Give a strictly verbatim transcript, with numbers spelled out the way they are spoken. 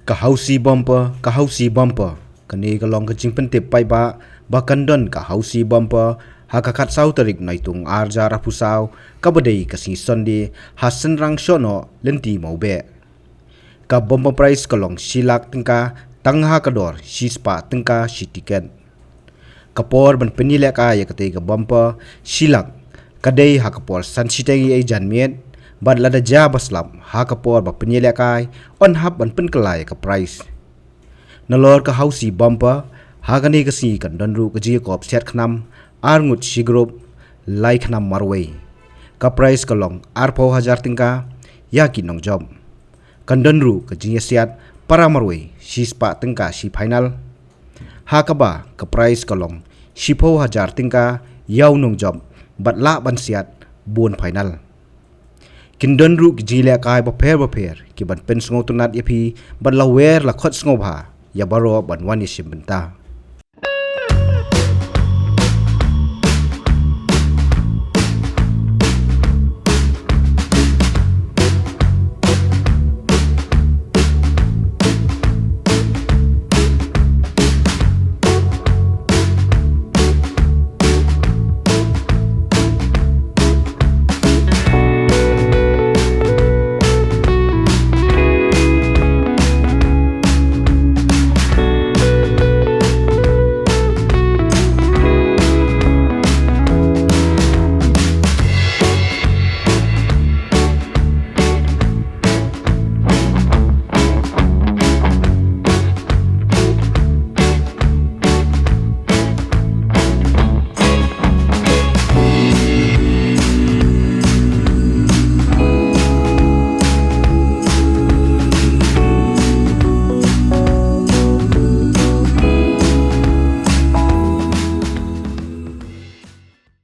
Ka Housie Bumper, ka Housie Bumper. Kane ka long ka jingpyntip paidbah ba kan don ka Housie Bumper ha ka khatsaw tarik Naitung arhajar arphew saw, kaba dei ka sngi Sunday, ha Synrang Shohnoh, Lynti Mawbeh. Ka bumper prize ka long shi lak tyngka tang ha ka dor shispah tyngka shi tiket. Ka por ban pynïalehkai ïa katei ka bumper shi lak ka dei ha ka por san shiteng ïa janmiet, bad lada jia ba slap ha ka por ba pynïalehkai, yn hap ban pynkylla ïa ka prize. Nalor ka Housie Bumper, ha kane ka sngi kan don ruh ka jingïakop siat khnam, ar ngut shi group, lai khnam marwei. Ka prize ka long arphew hajar tyngka ïa ki nongjop. Kan don ruh ka jingïasiat para marwei shispah tyngka shi final. Ha kaba ka prize ka long shiphew hajar tyngka ïa u nongjop bad lah ban siat bun final. Kin don ruh ki jingïalehkai bapher bapher ki ban pynsngewtynnat ïa phi bad la wer la khot sngewbha ïa baroh ban wan ïashim bynta.